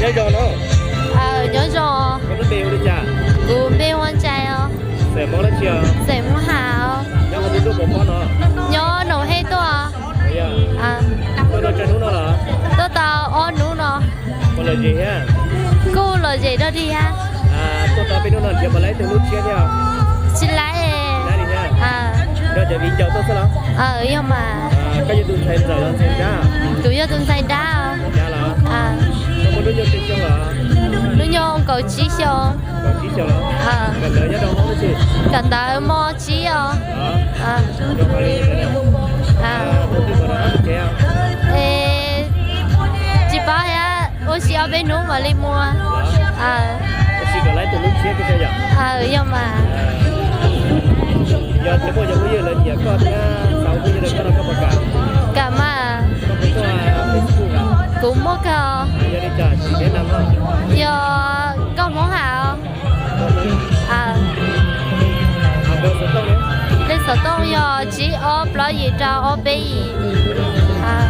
Nyob zoo no. Aw, nyob zoo. Koj lub npe hu li cas? Kuv npe hu Ntsais os. Xeem Hmoob dab tsi os? Xeem Hmoob Ham os. Nyob qhov twg tuaj pov pob no? Nyob Noom Hej tuaj. Aw, tuaj tau tsawg hnub no los? Tuaj tau ob hnub no. Puas lom zem thiab? Kuj lom zem dog dig thiab. Tuaj tau peb hnub no nrhiav puas tau ib tug hlub tshiab thiab? Tsis tau. Tsis tau li thiab. Nrog cov viv ncaus tuaj xwb los? Aw, yog mas. Koj yog tus ntxhais ntxawm los ntxhais nrab? Kuv yog tus ntxhais nrab. Nrab los? Koj muaj hnub nyoog tsawg xyoo los? Hnub nyoog kaum tsib xyoo. Kaum tsib xyoo los? Kawm ntawv nyob rau hoob dab tsi? Kawm ntawv mos tsib os. Tsis paub thiab, ua si ob peb hnub mam li mus. Ua si kom tau tus hlub tshiab yom? Aw, yog mas. Yog tias muaj cov phooj ywg lawv nyiam koj thiab xav ua phooj ywg rau koj no koj puas kam? Kam mas. Koj puas muaj Facebook? Kuv muaj kawg. Yog li cas sim neb nam no? Yog nkauj Hmoob Ham. Aw, npe xov tooj yog tsib ob plaub yim rau ob peb yim. Aw.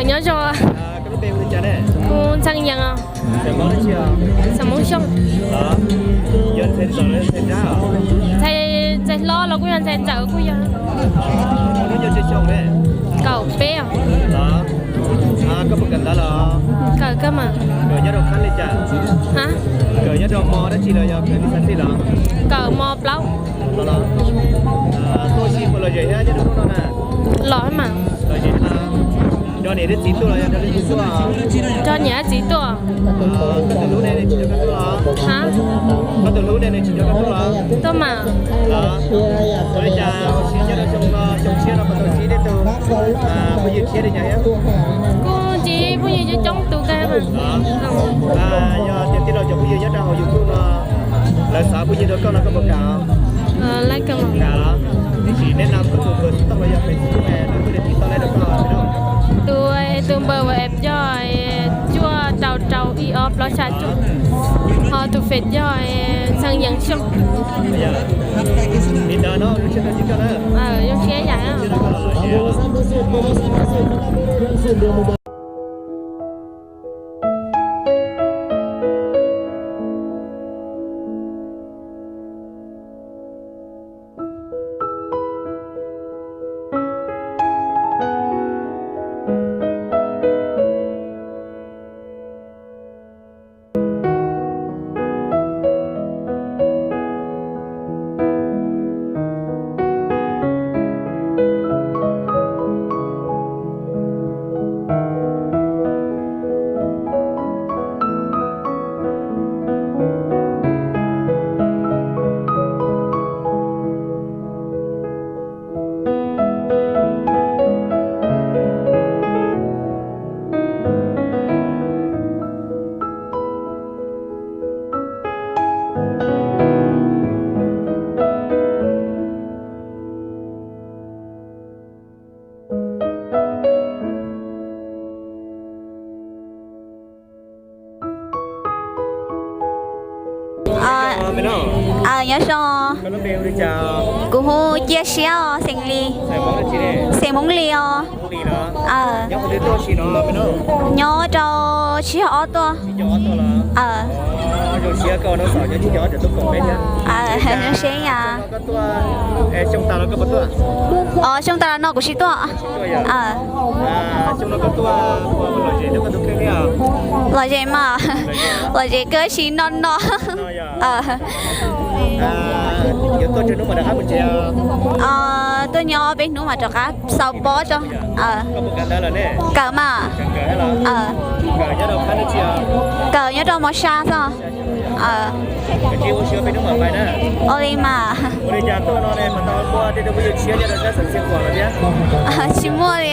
Nyob zoo. Kuv Ntxhee Yees. Xeem Hmoob Xyooj. Ntxhais hlob los kuj yog, ntxhais ntxawm kuj yog. Kaum peb os. Kawm kawg mas. Kawm mos plaub. Los mas. Nrog niam thiab txiv tuaj los yog nrog leej twg tuaj? Nrog niam thiab txiv tuaj. Koj tus hlub ne nws tsis nco koj tuaj los? Ha? Koj tus hlub ne nws tsis nco koj tuaj los? Tuaj mas. Ua li cas ua siab nyob rau xyoo no, xyoo tshiab no puas tau ntsib tej tug phooj ywg tshiab li cas thiab? Kuj ntsib phooj ywg coob coob tus kawg mas. Yog tias tij laug cov phooj ywg nyob rau hauv YouTube no lawv xav phooj ywg rau koj no koj puas kam? Kam los? Sim neb nam koj tus npawb xov tooj los yog Facebook es lawv tuaj li tiv toj lawv rau koj no. Tus, tus npawb WhatsApp yog cuaj rau rau ib ob plaub xya cuaj. Ho tus Face yog Ntxhee Yees Xyooj. Li ntawd no zoo siab tau ntsib koj na. Zoo siab yam. Nyob zoo. Kuv hu Cia Siab os, xeem Lis. Xeem Hmoob Lis os. Nyob rau tsib caug ob tuaj. Zoo siab yam. Os, xyoo tas los no kuv tsis tuaj. Lom zem mas, lom zem kawg, sim no no. Tuaj nyob ob peb hnub mas rov qab xaus pob tso. Kawm mas. Kawm nyob rau mos sa xwb. Ua li mas. Tsis muaj li.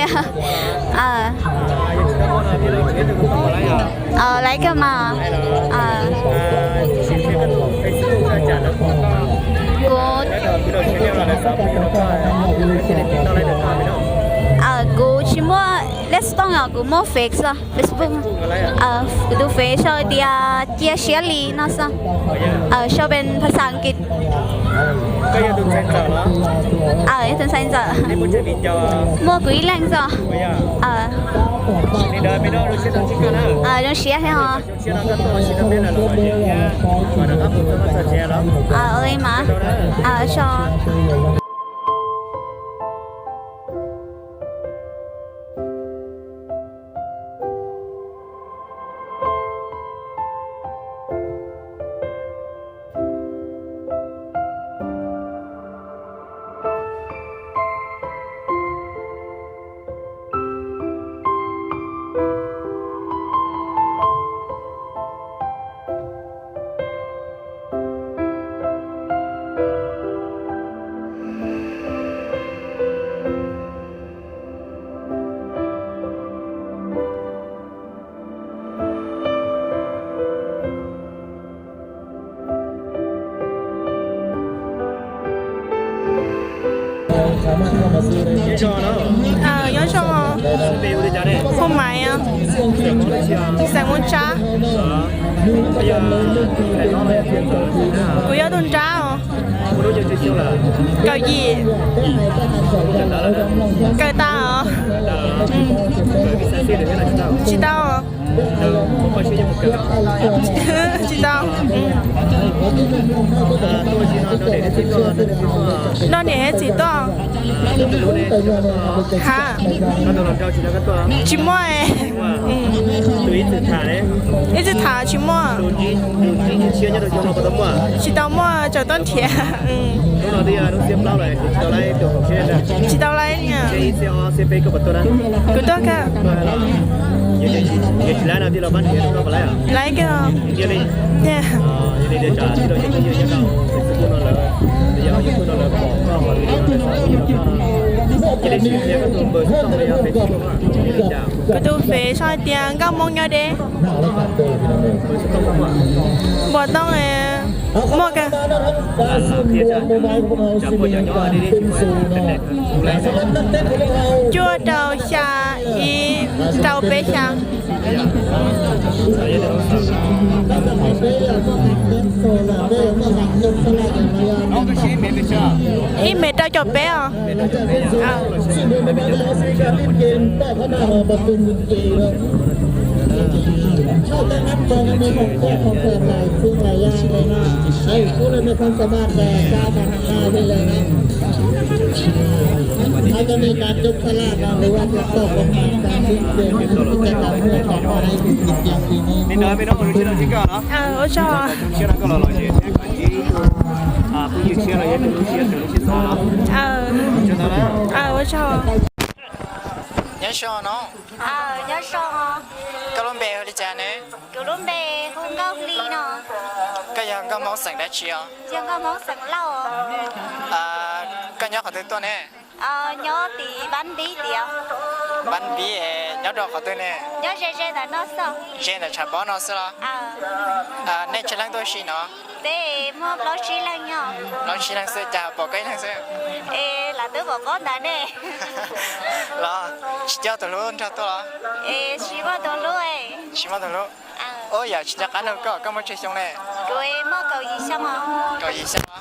Ờ, lấy kag mas. Ờ. Kuv, ờ, kuv tsis muaj Lexstone os, kuv muaj Face xwb, Facebook. Kuv tus Face sau tias Cia Siab Li no xwb. Sau pem phas xas Askiv. Yog tus ntxhais ntxawm. Muaj kuv ib leeg xwb. Zoo siab thiab os. Ua li mas. Nyob zoo, hu Maiv, xeem Moos Tsab. Kuv yog tus nrab os. Kaum yim. Kawm tas os. Tsis tau. Tsis tau. Noj niam thiab txiv tuaj. Ha, tsis muaj. Ib txwm tham tsis muaj. Tsis tau muaj, tseem tuaj nrhiav. Tsis tau laib. Kuv tuaj kawg. Laib kawg. Kuv tus Fev sau hais tias nkauj Hmoob nyob deb. Npua tooj muaj kawg. Cuaj rau xya, ib rau peb xya. Ib mev rau caum peb os. Ua tsaug. Ua tsaug. Nyob zoo no. Nyob zoo. Koj lub npe hu li cas ne? Kuv lub npe hu Nkauj Hli no. Koj yog nkauj Hmoob xeem dab tsi os? Yog nkauj Hmoob xeem Lauj. Koj nyob qhov twg tuaj ne? Nyob tim Npab Npib tiag. Npab Npib, nyob rau qhov twg ne? Nyob ze ze ntawm no xwb. Ze ntawm tshav pob no xwb los? Nej tsawg leej tuaj ua si no? Peb muaj plaub tsib leeg nyob. Plaub tsib leeg xwb, cas pom koj ib leeg xwb? Es lawv twb pom paub ntawd ne. Los tsis coj tus hlub nrog tuaj los? Es tsis muaj tus hlub. Tsis muaj tus hlub. Ua yam tsis nco qab nug koj, koj muaj tsawg xyoo ne? Kuv muaj kaum yim xyoo os. Kaum yim xyoo los?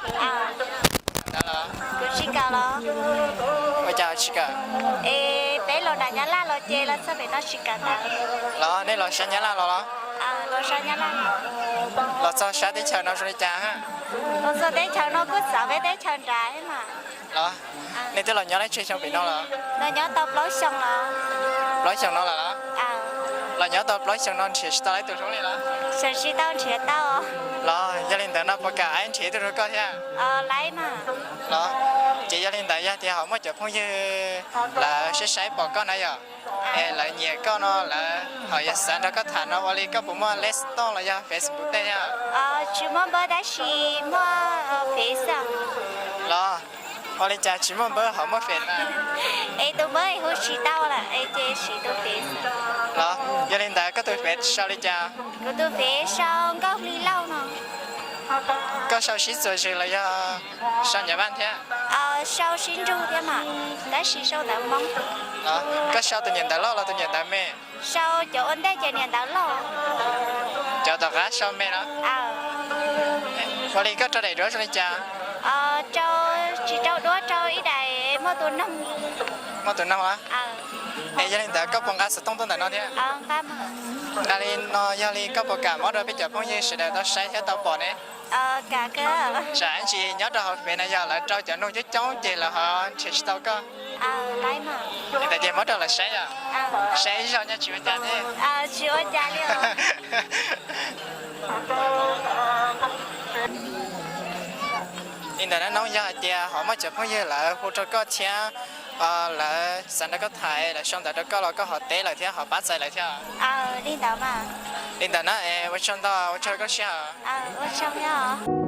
Ntawd los? Kuv tsis kawm los. Ua cas tsis kawm? Es peb los nram Nyab Laj los ces los txog pem no tsis kawm ntawd. Los nej los sab Nyab Laj los los? Los sab Nyab Laj. Los txog sab teb chaws no zoo li cas? Los txog teb chaws no kuj txawv peb teb chaws nrad mas. Los nej twb los nyob lab tseg xyoo pem no los? Los nyob tau plaub xyoo los. Plaub xyoo no los los? Los nyob tau plaub xyoo no nrhiav tsis tau lawv tus hlub li los? Tseem tsis tau nrhiav tau. Los yog li ntawd no puas kam aib nrhiav ib tug rau koj thiab? Laib mas. Los ces yog li ntawd yog tias ho muaj cov phooj ywg lawv saib saib pom koj na yom, es lawv nyiam koj no lawv ho yuav xav nrog koj tham no ua li koj puas muaj Lexstone los yog Facebook tej thiab? Tsis muaj npawb tab sis muaj Fev xwb. Los Ua li cas tsis muaj npawb ho muaj fev na? Es tus npawb hu tsis tau lawm es ces siv tus fev xwb. Los yog li ntawd koj tus fev sau li cas? Kuv tus fev sau Nkauj Hli Lauj no. Koj sau sib txuas zws los yog sau nyam vaj thiab? Sau sib ntsug thiab mas, tab sis sau ntawv Hmoob. Koj sau tus nyuam ntawv loj los tus nyuam ntawv me? Sau cov ua ntej ces niam ntawv loj. Cov tom qab sau me no. Ua li koj rau daim duab zoo li cas? Rau, tsis rau duab, rau ib daim muaj tus noog. Muaj tus noog a? Es yog li ntawd koj puas nqa xov tooj tuaj ntawm no thiab? Nqa li no yog li koj puas kam muab rau peb cov phooj ywg sawv daws tau saib thiab tau pom ne? Tsam ib ntsis nyob rau hauv fev no yog lawv rau cov noog coob coob ces lawv ho nrhiav tsis tau koj. Ntawd ces muab rau lawv saib os. Saib ib zaug nyob tsis ua cas thiab. Li ntawd na, yog hais tias ho muaj cov phooj ywg lawv hu rau koj thiab, lawv xav nrog koj tham, lawv sau ntawv rau koj los koj ho teb lawv thiab ho pab txais lawv thiab. Li ntawd na, ua tsaug ntau, ua tsaug koj sij hawm.